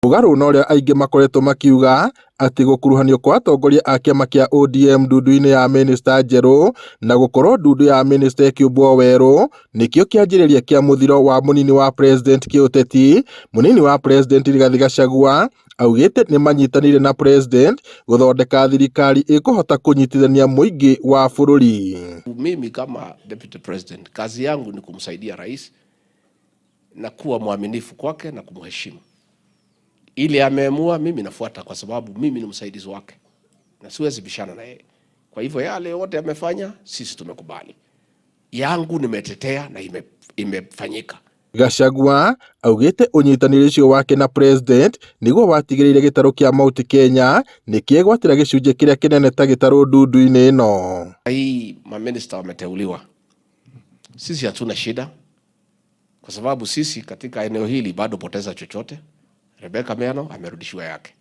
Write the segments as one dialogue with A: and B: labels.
A: Mũgarũ na ũrĩa aingĩ makoretwo makiuga atĩ gũkuruhanio kwa atongoria a kĩama kĩa ODM ndundu-inĩ ya mĩnĩsta njerũ na gũkorwo ndundu ya mĩnĩsta ĩkĩũmbwo werũ nĩkĩo kĩanjĩrĩria kĩa mũthiro wa mũnini wa president kĩũteti, mũnini wa president Rigathi Gachagua augĩte nĩmanyitanĩire na president gũthondeka thirikari ĩkũhota kũnyitithania mũingĩ wa bũrũri.
B: Mimi kama deputy president, kazi yangu ni kumsaidia rais na kuwa mwaminifu kwake na kumheshimu. Ile ameamua, mimi nafuata kwa sababu mimi ni msaidizi wake na siwezi bishana na yeye. Kwa hivyo yale yote amefanya, sisi tumekubali. Yangu nimetetea na imefanyika.
A: Gachagua augĩte ũnyitanĩri ũcio wake na president nĩguo watigĩrĩire gĩtarũ kĩa Mount Kenya nĩkĩegwatĩra gĩcunjĩ kĩrĩa kĩnene ta gĩtarũ ndundu-inĩ ĩno.
B: Hii maminista wameteuliwa, sisi hatuna shida kwa sababu sisi katika eneo hili bado poteza chochote. Rebecca Miano amerudishiwa yake,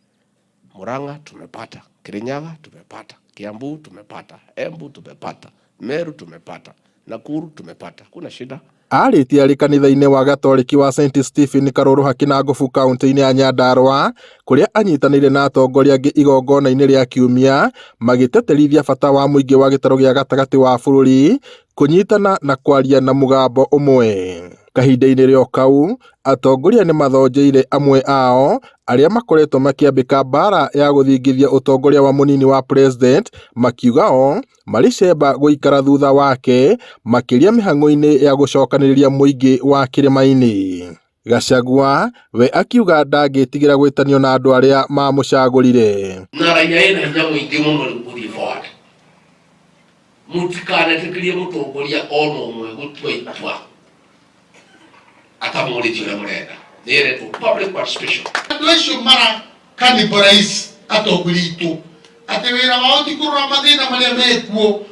B: Murang'a tumepata, Kirinyaga tumepata, Kiambu tumepata, Embu tumepata, Meru tumepata, Nakuru tumepata, kuna shida.
A: Arĩtie arĩ kanitha-inĩ wa Gatoreki wa St Stephen Karũrũha Kĩnangobu kaunti-inĩ ya Nyandarua kũrĩa anyitanĩire na atongoria angĩ igongona-inĩ rĩa kiumia magĩtĩtĩrithia bata wa mũingĩ wa gĩtarũ gĩa gatagatĩ wa bũrũri kũnyitana na kwaria na mũgambo ũmwe. Kahinda-inĩ rĩo kau atongoria nĩmathonjeire amwe ao arĩa makoretwo makĩambĩka mbara ya gũthingithia ũtongoria wa mũnini wa president makiuga o marĩ cemba gũikara thutha wake makĩria mĩhang'o-inĩ ya gũcokanĩrĩria mũingĩ wa kĩrĩma-inĩ. Gachagua we akiuga ndangĩtigĩra gwĩtanio na andũ arĩa mamũcagũrire.
B: Na raia ĩna hinya mũingĩ mũno rĩu gũthiĩ forward. Mũtikanetĩkĩrie mũtongoria ona ũmwe gũtua itua atamũrĩtie ũrĩa mũrenda. Nĩĩretwo public participation.
C: Andũ acio mara cannibalize atongoria aitũ atĩ wĩra wao ti kũrora mathĩna marĩa mekuo,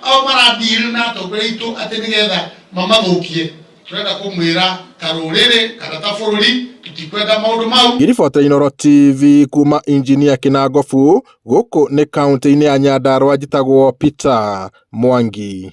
C: ao maradeal na atongoria aitũ atĩ nĩgetha mamathũkie. Tũrenda kũmwĩra ta rũrĩrĩ kana ta bũrũri tũtikwenda maũndũ mau.
A: Ngĩribota Inooro TV kuma Injinia Kĩnangobu gũkũ nĩ kaunti-inĩ ya Nyandarua njĩtagwo Peter Mwangi.